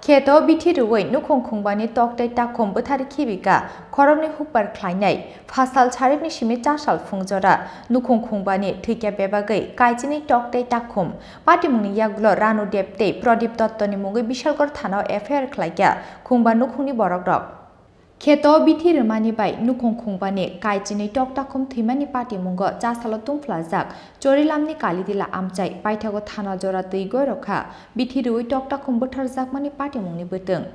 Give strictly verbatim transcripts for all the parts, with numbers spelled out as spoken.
Kheto bithi rwui nukhung khungbani tok tei takhum bwthar khibika khoroknwi hukbar khlainai. Phasal sarikni simi chasal phungjora nukhung khungbani thwikya bebagwi kaichini tok tei takhum. Patimungni yagulo Ranu Deb tei Pradip Dottoni mungwi Bishalgarh thanao F I R khlaikha khungba nukhungni borokrok. Kheto bithi rwmani bai nukhung khungbani kaichini tok takhum thwimani patimungo chasalo tungphlajak Chorilamni Kalidila amchai paithago thana jora twi goirokha bithi rwui tok takhum bwtharjakmani patimungni bwtwng.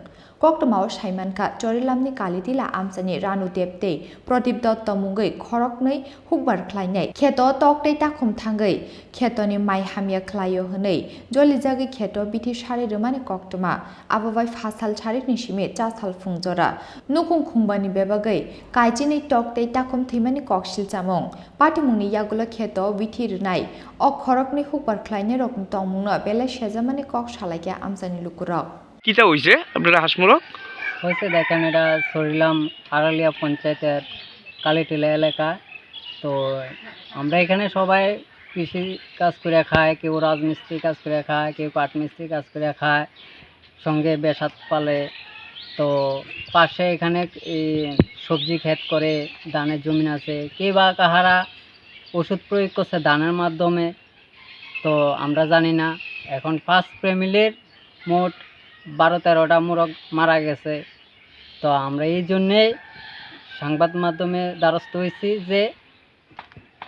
Koktwmao saimankha Chorilamni Kalidila amchaini Ranu Deb tei Pradip Dotto mungwi khoroknwi hukbar khlainai. Kheto tok tei takhum thangwi khetoni mai hamya khlaio hwnwi jolijagwi kheto bithi sari rwmani koktwma. Abo bai phasal sarikni simi chasal phungjora nukhung khungbani bebagwi kaichini tok tei takhum thwimani kok silchamung. Patimungni yagulo kheto bithi rwnai o khoroknwi hukbar khlainairokni tongmungno belai sejamani kok salaikha amchaini lukurok. কিটা হইছে আপনারা হাঁসমুরগ? হয়েছে দেখেন, এটা সরিলাম আড়ালিয়া পঞ্চায়েতের কালীটিলা এলাকা। তো আমরা এখানে সবাই কৃষি কাজ করে খায়, কেউ রাজমিস্ত্রি কাজ করে খায়, কেউ কাঠমিস্ত্রি কাজ করে খায়, সঙ্গে বেসাত পালে। তো পাশে এখানে এই সবজি ক্ষেত করে, ধানের জমিন আছে, কে বা কাহারা ওষুধ প্রয়োগ করছে ধানের মাধ্যমে, তো আমরা জানি না। এখন পাঁচ ফ্যামিলির মোট বারো তেরোটা মোরগ মারা গেছে। তো আমরা এই জন্যেই সংবাদ মাধ্যমে দ্বারস্থ হয়েছি যে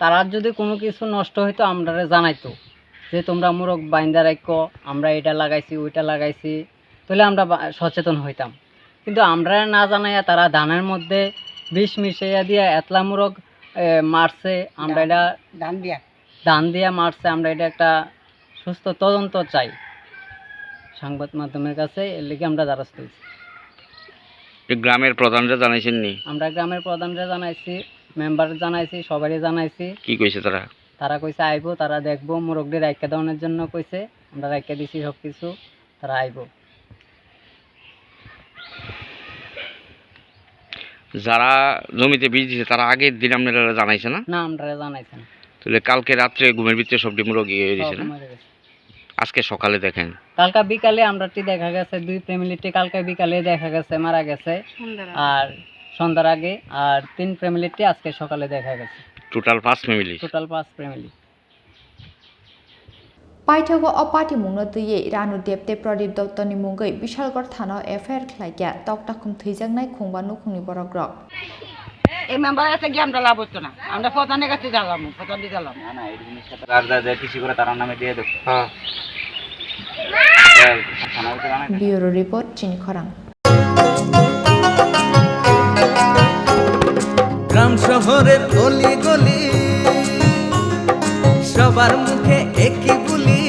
তারা যদি কোনো কিছু নষ্ট হইতো আমরারে জানাইতো যে তোমরা মোরগ বাইন্দা রাখো, আমরা এটা লাগাইছি, ওইটা লাগাইছি, তাহলে আমরা বা-, সচেতন হইতাম। কিন্তু আমরা না জানাইয়া তারা ধানের মধ্যে বিষ মিশাইয়া দিয়া এতলা মোরগ, এ, মারছে। আমরা ধান, এটা ধান দিয়া। ধান দিয়া মারছে, আমরা এটা একটা সুস্থ তদন্ত চাই সংবাদ মাধ্যমের কাছে, এর লাগি আমরা দ্বারস্থ হইছি। এই গ্রামের প্রধানরা জানাইছেন নি? আমরা গ্রামের প্রধানরা জানাইছি, মেম্বার জানাইছি, সবারই জানাইছি। কি কইছে তারা? তারা কইছে আইবো, তারা দেখবো, মুরগদের রাখিয়া দেওয়ানোর জন্য কইছে, আমরা রাখিয়া দিছি সব কিছু, তারা আইবো। যারা জমিতে বিষ দিছে, তারা আগের দিন আপনারা জানাইছে না? না, আমরা জানাইছে না। তাহলে কালকে রাত্রে ঘুমের ভিতরে সব ডিমুরগ ইয়ে হয়ে গেছে সব না? মরে গেছে। আজকে সকালে দেখেন। কালকা বিকালে আমরা টি দেখা গেছে দুই ফ্যামিলিটি কালকা বিকালে দেখা গেছে মারা গেছে। সন্ধ্যার আগে। আর সন্ধ্যার আগে আর তিন ফ্যামিলিটি আজকে সকালে দেখা গেছে। টোটাল পাঁচ ফ্যামিলি। টোটাল পাঁচ family. Paithago o patimungno twiwi Ranu Deb tei Pradip Dottoni mungwi Bishalgarh thanao F I R khlaikha toktakhum thwijaknai khungba nukhungni borokrok. এই মেম্বারের কাছে গিয়ে আমরা লাভ হচ্ছে না, আমরা প্রধানের কাছে গেলাম, প্রধান দিয়ে গেলাম। না, না, এই জিনিসটা তো আর যা, যা কিছু করে তার নামে দিয়ে দেবো। হ্যাঁ। Bureau report, Chini Khorang. গ্রাম শহরের অলি গলি, সবার মুখে একই বুলি।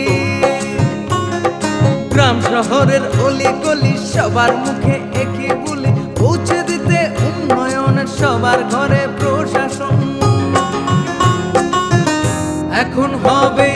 গ্রাম শহরের অলি গলি, সবার মুখে একই বুলি। পৌঁছে দিতে উন্নয়নের সবার ঘরে প্রশাসন। এখন হবে